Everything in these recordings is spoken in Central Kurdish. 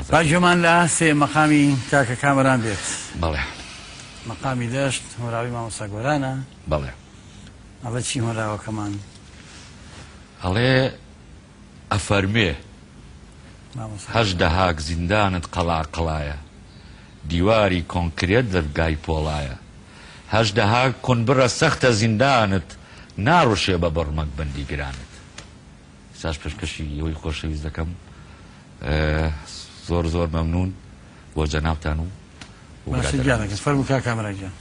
با گوێمان لە سێ مەقامی کاکە کامەران بێت. بەڵێ. مەقامی دەشت هۆنراوەی مامۆستا گۆرانە. بەڵێ. ئەڵێ چی هۆنراوەکەمان؟ ئەڵێ ئەفەرموێ هەژدەهاک زیندانت قەڵا قەڵایە دیواری کۆنکرێت دەرگای پۆڵایە هەژدەهاک کونبڕە سەختە زیندانت ناڕوشێ بە بڕمەک بەندی گرانت. ئێستاش پێشکەشی ئێوەی خۆشەویست دەکەم زۆر زۆر مەمنون بۆ جەنابتان و باشە گیانەکەم فەرموو کاک کامەران گیان.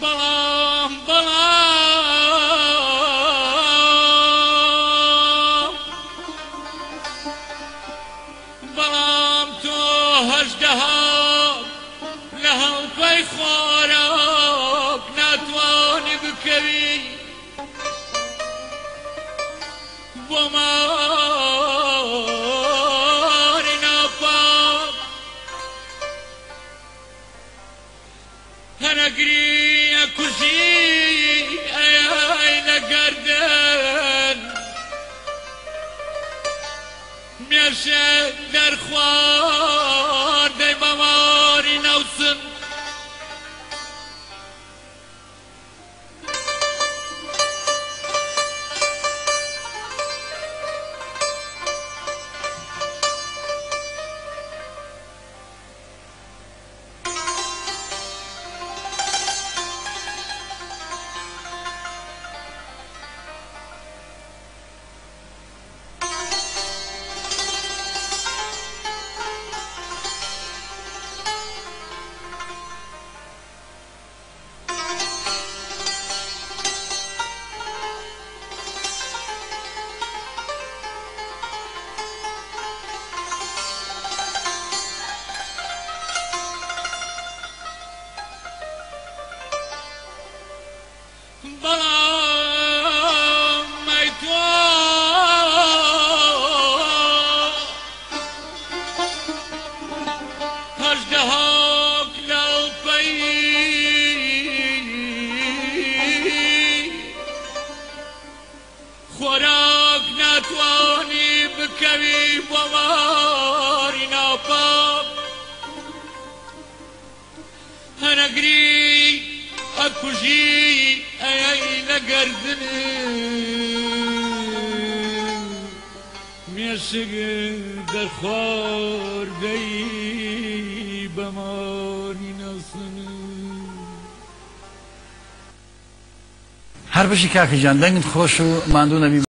بەڵام بەڵام بەڵام تۆ هەژدەها لە هەڵپەی خۆراک ناتوانی بکەوی بۆ ماری ناپاک هەنەگری ئەکوژی ئەیای لە گەردن مێشک دەرخواردەی بە ماری نەوسن. بەڵام ئەی تۆ هەژدەهاک لەڵپەی خۆراک ناتوانی بکەوی بۆ ماری ناپاک هەنەگری ئەکوژی ئەیای لە گەردن مێشک دەرخواردەی بە ماری نەسن. هەر بژی کاکە گیان دەنگت خۆش و ماندوو نەبی.